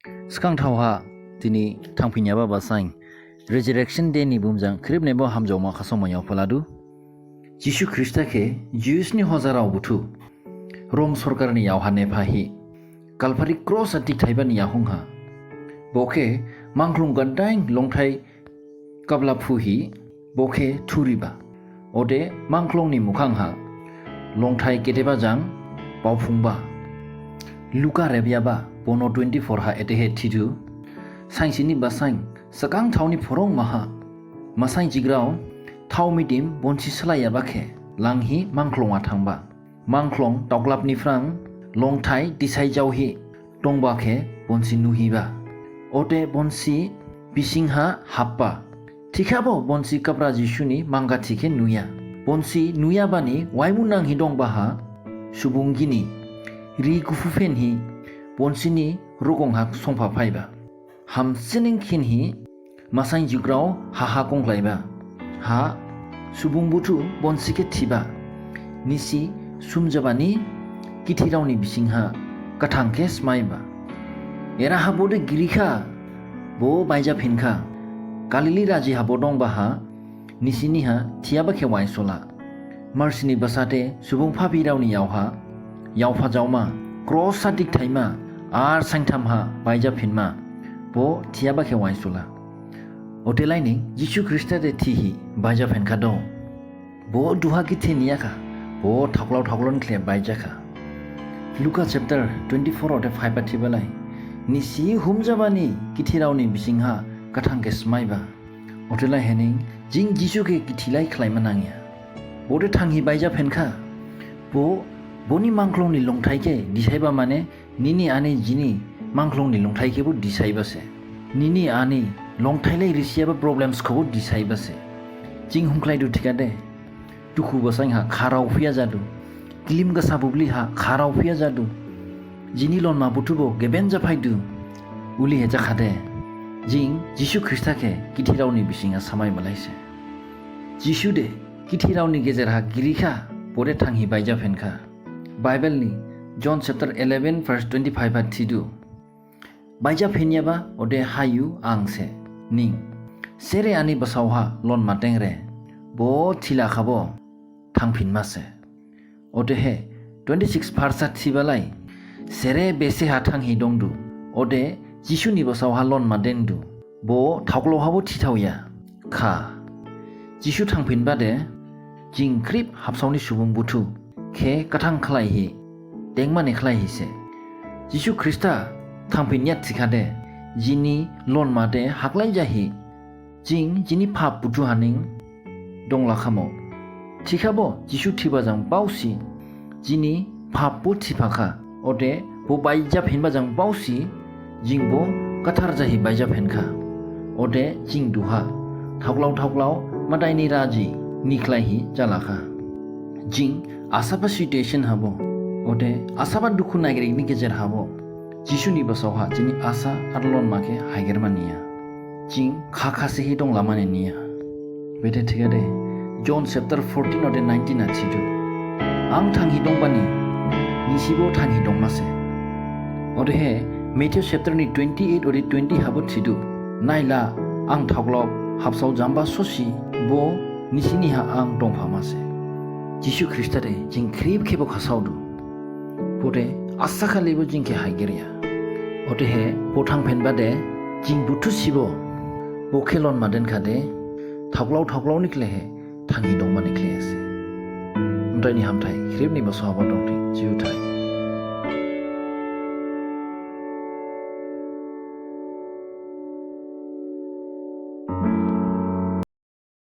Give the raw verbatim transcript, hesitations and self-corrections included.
Sgang thaoha, dini thangphinyaba basain, Resurrection Day ni bumjang khrip nebo hamjaoma khasaoma yaophaladu. Jisu Khrista khe Jews ni hojarao buthu Rom sorkar ni yaoha nephahi Kalvari cross a dikthaiba ni yahungha. Bo khe mangklong gadain longthai kablaphuhi bo khe thuriba. Ode mangklong ni mukhang ha longthai gedeba jang baophungba. Luka rebyaba bono twenty four ha edehe thidu. Sainsi ni basain sgang thao ni phorong maha. Masain jigrao thao midim bonsi slaiyaba khe langhi mangklong a thangba. Mangklong daoglap ni phrang longthai disai jaohi dongba khe bonsi nuhiba. Ode bonsi bising ha hapba. Thikhabo bonsi Gabra Jisu ni manggathi khe nuya. Bonsi nuyabani waimu nanghi dongba ha subung gini ri guphu phenhi bonsi ni rogong ha songpha phaiba. Hamsining khinhi masain jigrao haha kongklaiba. Ha subung buthu bonsi khe thiba. Nisi sumjabani githirao ni bising ha gathang khe smaiba. Era habo de girikha, bo baija phinkha. Galili raji habo dongba ha, nisi niha thiyaba khe waisola. Marsini basate subung phapirao ni yaoha yaopha jaoma, cross a dikthaima, ar saintham ha baija phinma, bo thiyaba khe waisola. Odelai ni Jisu Khrista de thihi baija phinkhado. Bo duha githi niyakha, bo thaoglao thaoglao ni khle baijakha. Luka chapter twenty four ode five a thibalai, nisi humjabani githirao ni bising ha gathang khe smaiba. Odelai hening jing Jisu khe githilai khlaima nangya. Bo de thanghi baija phenkha. Bo, boni mangklong ni longthai khe disaiba mane nini ani jini mangklong ni longthai khebo disaiba se. Nini ani longthai lai risiyaba problems khobo disaiba se. Jing humkhlaidu thikhade. Dukhu basain ha kharao phiya jadu. Kilim gasa bubli ha kharao phiya jadu. Jini lonma buthubo geben japhaidu. Uli he jakhade. Jing Jisu Khrista khe githirao ni bising ha samai balai se. Jisu de githirao ni gejer ha girikha, bo de thanghi baija phenkha. Bible ni John chapter eleven verse twenty five ha thidu. Baija phinyaba ode hayu ang se. Ning sere ani basao ha lonma dengre, bo thilakhabo thangphinma se. Odehe twenty six verse a thibalai, sere bese ha thanghi dongdu, ode Jisu ni basao ha lonma dengdu, bo thaoglao habo thithaoya. Kha. Jisu thangphinba de, jing khrip habsao ni subung buthu khe gathang khlaihi, dengmane khlaihi se. Jisu Khrista thangphinya thikhade, jini lonma de haglai jahi, jing jini phap buthu haning donglakhamo. Thikhabo Jisu thiba jang baosi, jini phap bo thiphakha. Ode bo baija phinba jang baosi, jing bo gathar jahi baija phenkha. Ode jing duha thaoglao thaoglao Madai ni raji ni khlaihi jalakha. Jing asaba situation habo, ode asaba dukhu naigrik ni gejer habo, Jisu ni basao ha jini asa ar lonma khe haigerma niya. Jing kha khasihi donglamane niya. Bede thikhade, John chapter fourteen ode nineteen a thidu. Ang thanghi dongbani, nisibo thanghi dongma se. Odehe, Matthew chapter ni twenty eight ode twenty habo thidu. Naila, ang thaoglao habsao jamba sosi, bo nisini ha ang dongphama se. Jisu Khrista de jing khrip khebo khasaodu. Bo de asa khalibo jing khe haigerya. Odehe bo thangphinba de jing buthu sibo bo khe lonma denkhade thaoglao thaoglao ni khlaihi thanghi dongmane khlaihi se. Madai ni hamthai khrip ni basao habo dongthing. Juthai.